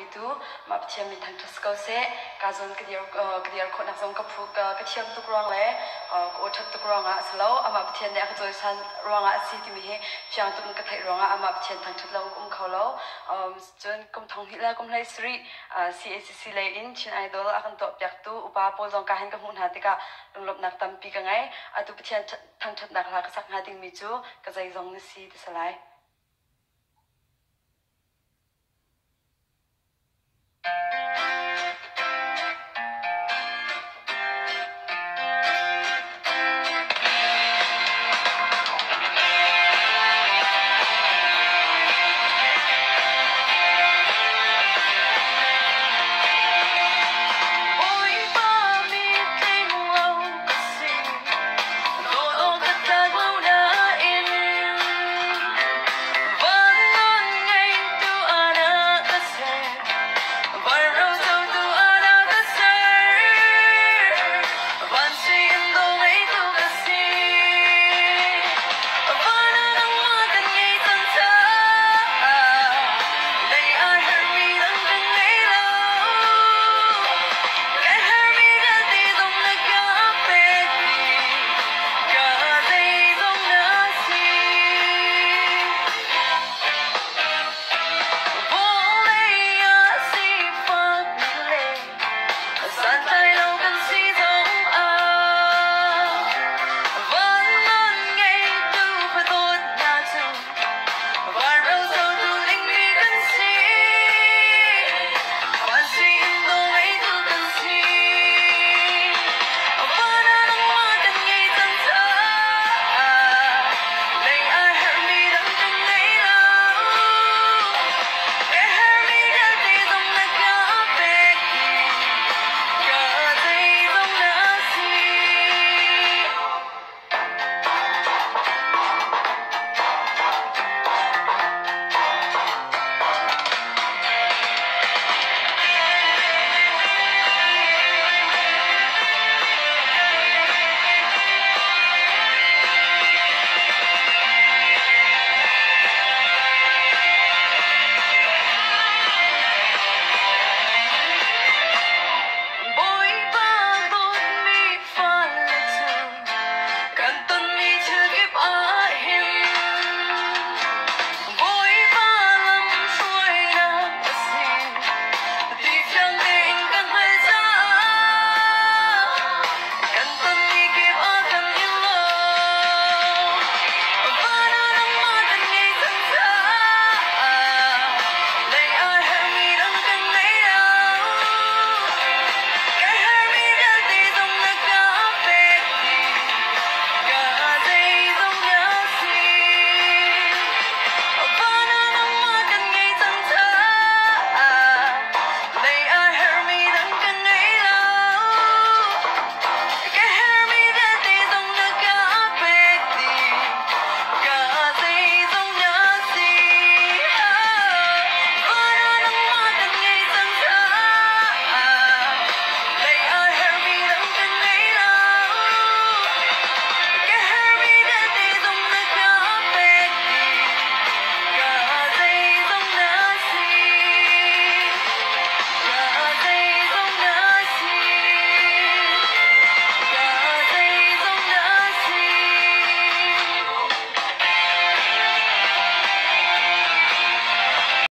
petu mah Pathian min thangṭhat si ko seh. Ka zawn ka dir ka dir khawhnak zong ka phu ka thiam tuk ruang le ka aw ṭhat tuk ruangah a si lo. Amah Pathian nih a ka cawisan ruangah a si timi hi fiang tuk in ka theih ruangah amah Pathian thangṭhat lo ka um kho lo. Cun kum thong hnih le kum hlei sarih CACC lei in Chin Idol a kan tuahpiaktu upa pawl zong ka hin ka hmuh hna tikah lunglawmhnak tampi ka ngei. Atu Pathian thangṭhatnak hla ka sak hnga dingmi cu ka zeizong na si ti si lai.